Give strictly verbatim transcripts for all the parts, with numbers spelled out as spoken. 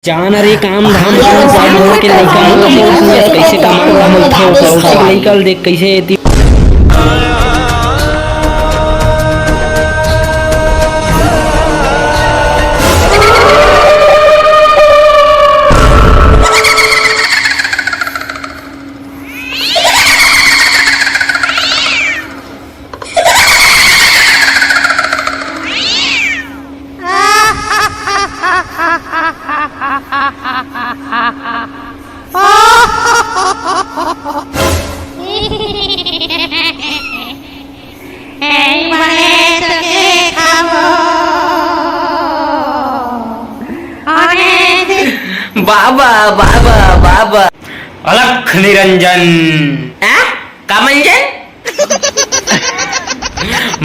जान रे काम धाम, काम धाम, घर के लइका मन तो बोलत नहीं, कैसे कमा कमा उठाओ, उठाओ, लइका ल देख कैसे एती। बाबा, बाबा, बाबा। अलख निरंजन। आ? का मंजन?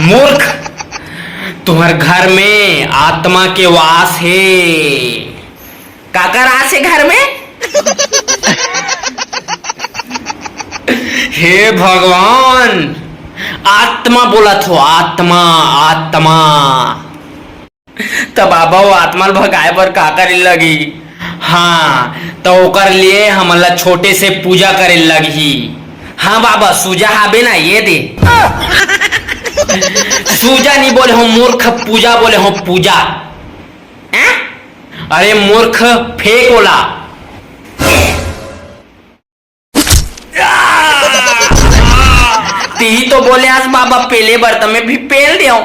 मूर्ख, तुम्हर घर में आत्मा के वास हे। काकर आस हे घर में? हे भगवान, आत्मा बोलत हो, आत्मा, आत्मा। त बाबा, वो आत्मा ल भगाए बर का करे लगही? हाँ, त ओकर लिए हमन ला छोटे से पूजा करे लगही। हाँ बाबा, सूजा हाबे ना, ये दे। सूजा नहीं बोले हो मूर्ख, पूजा बोले हो, पूजा। हैं? अरे मूर्ख, फेंक ओला। तिही तो बोले हस बाबा पेले बर, त मैं भी पेल देव।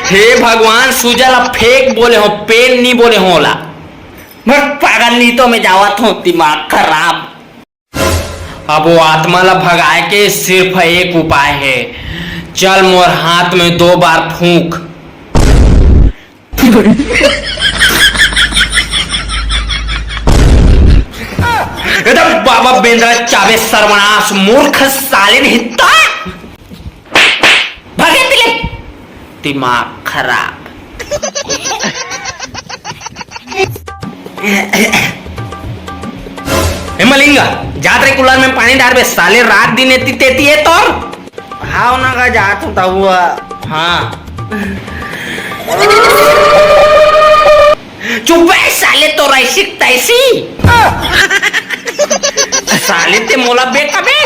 हे भगवान, सूजा ला फेंक बोले हो, पेल नहीं बोले हो ओला। भग पागल, नहीं तो मैं जावत हूँ, दिमाग खराब। अब वो आत्मा ला भगाए के सिर्फ एक उपाय है। चल मोर हाथ में दो बार फूंक। एकदम बाबा बेंदरा चाबे सर्वनाश मूर्ख साले नहीं तो। भागे तिले। दिमाग खराब। ए मलिंगा, जात रे कुल्लर में पानी डारबे, साले रात दिन एती तेती ए तोर। हाव ना गा, जात हूँ तहुआ। हाँ। चुप बे साले, तोर ऐसी तैसी। साले ते मोला बेटा बे।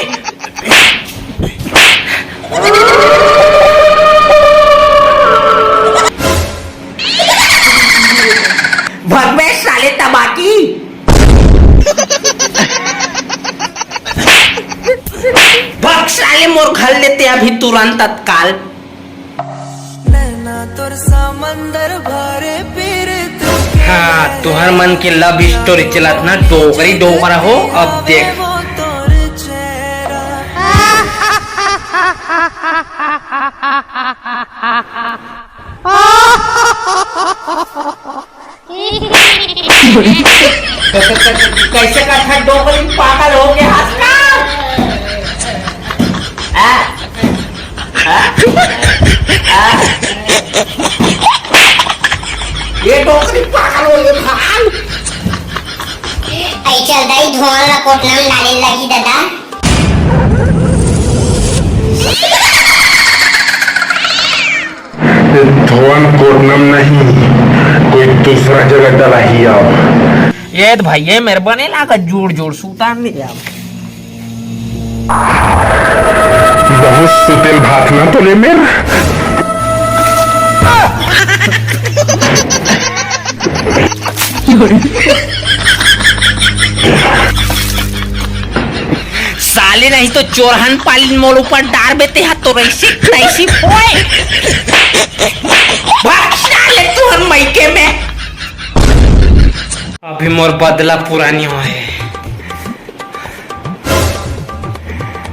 भगवे साले तबाकी। भग साले मोर घर लेते अभी तुरंत तत्काल। हाँ, तुहर मन के love story चलत ना, डोकरी डोकरा हो, अब देख। कैसे कथा डोकरी पागल हो गया हंस का? आ? आ? आ? ये डोकरी पागल हो गई भाई। ऐ चल दाई, धुआं ला कोटना में डाले लगी दादा। धुआं कोटना में नहीं, कोई दूसरा जगह डला ही आओ। ये तो भाई, ये मेरे बने लागा जोर जोर सुतार नहीं जाओ। बहुत सुतेल भात ना तो ले मेर। साले नहीं तो चोरहन पालिन मोर ऊपर डार बेते हा तो रैसी तैसी होए। भाग साले तू हर मैके में। अभी मोर बदला पूरा नहीं हुआ है।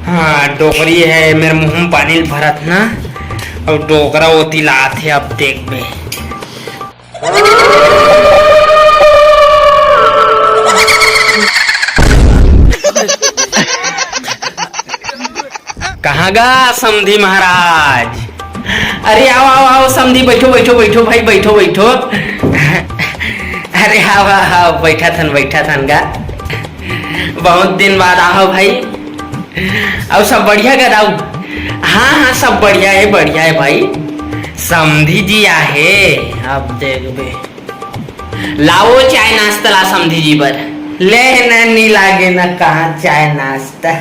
हाँ, डोकरी है, मेरे मुंह में पानी भरत ना, और डोकरा ओती लात है, अब देख बे। कहाँ गा समधी महाराज? अरे आओ, आओ, आओ समधी, बैठो, बैठो, बैठो भाई, बैठो, बैठो। अरे आओ, आओ, आओ, बैठा थन, बैठा थन गा। बहुत दिन बाद आओ भाई। अउ सब बढ़िया गा दाऊ? हाँ, हाँ, सब बढ़िया है, बढ़िया है भाई। समधी जी आहे, अब देखबे। लाओ चाय नाश्ता ला समधी जी बर। ले न, नी लागे न कहाँ चाय नाश्ता।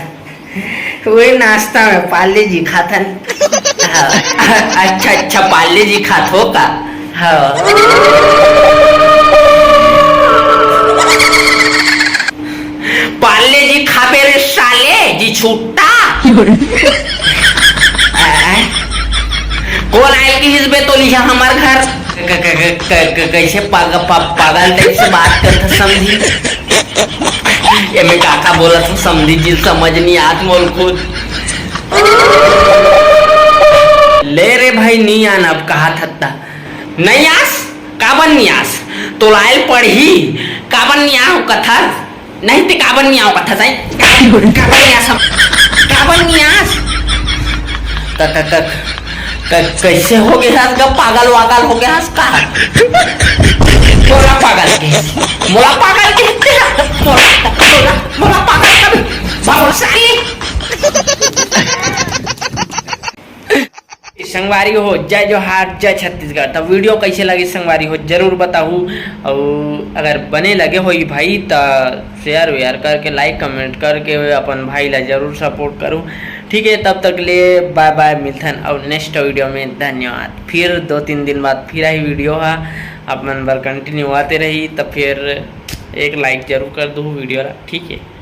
वही नाश्ता में पार्ले जी खाथन। हाँ। अच्छा, अच्छा, पार्ले जी खात हो का? हाँ। पार्ले जी खाबे रे साले जी छुट्टा। कोन आय कि हिसबे तो लिहा हमर घर? क-, क-, क-, क-, क-, कैसे पाग-, पा-, पागल टाइप से बात करत समधी? एमे काका बोलत हो समधी जी, समझ नहीं आत मोल खुद। ले रे भाई, नी आन अब कहा थत्ता। नहीं आस? काबर नहीं आस? तो लायल पढ़ी, काबर नहीं आव कथा? नहीं ते काबर नहीं आव कथा साई? काबर नहीं आस? काबर नहीं आस? क-, क-, क-, क-, कैसे हो गया हस ग? पागल वागल हो गया हस का? मोला पागल के, मोला पागल के, मोला, मोला, मोला पागल कर, बाबू साई। संगवारी हो, जय जोहार, जय छत्तीसगढ़। त वीडियो कैसे लगे संगवारी हो, जरूर बताहू। और अगर बने लगे होई भाई, त शेयर वेयर करके, लाइक कमेंट करके अपन भाई ला जरूर सपोर्ट करू। ठीक है, तब तक ले बाय बाय, मिलथन और नेक्स्ट वीडियो में। धन्यवाद। फिर दो तीन दिन बाद फिर आई वीडियो हा, आप मन बर कंटिन्यू आते रही, त फिर एक लाइक जरूर कर दू वीडियो ला। ठीक है।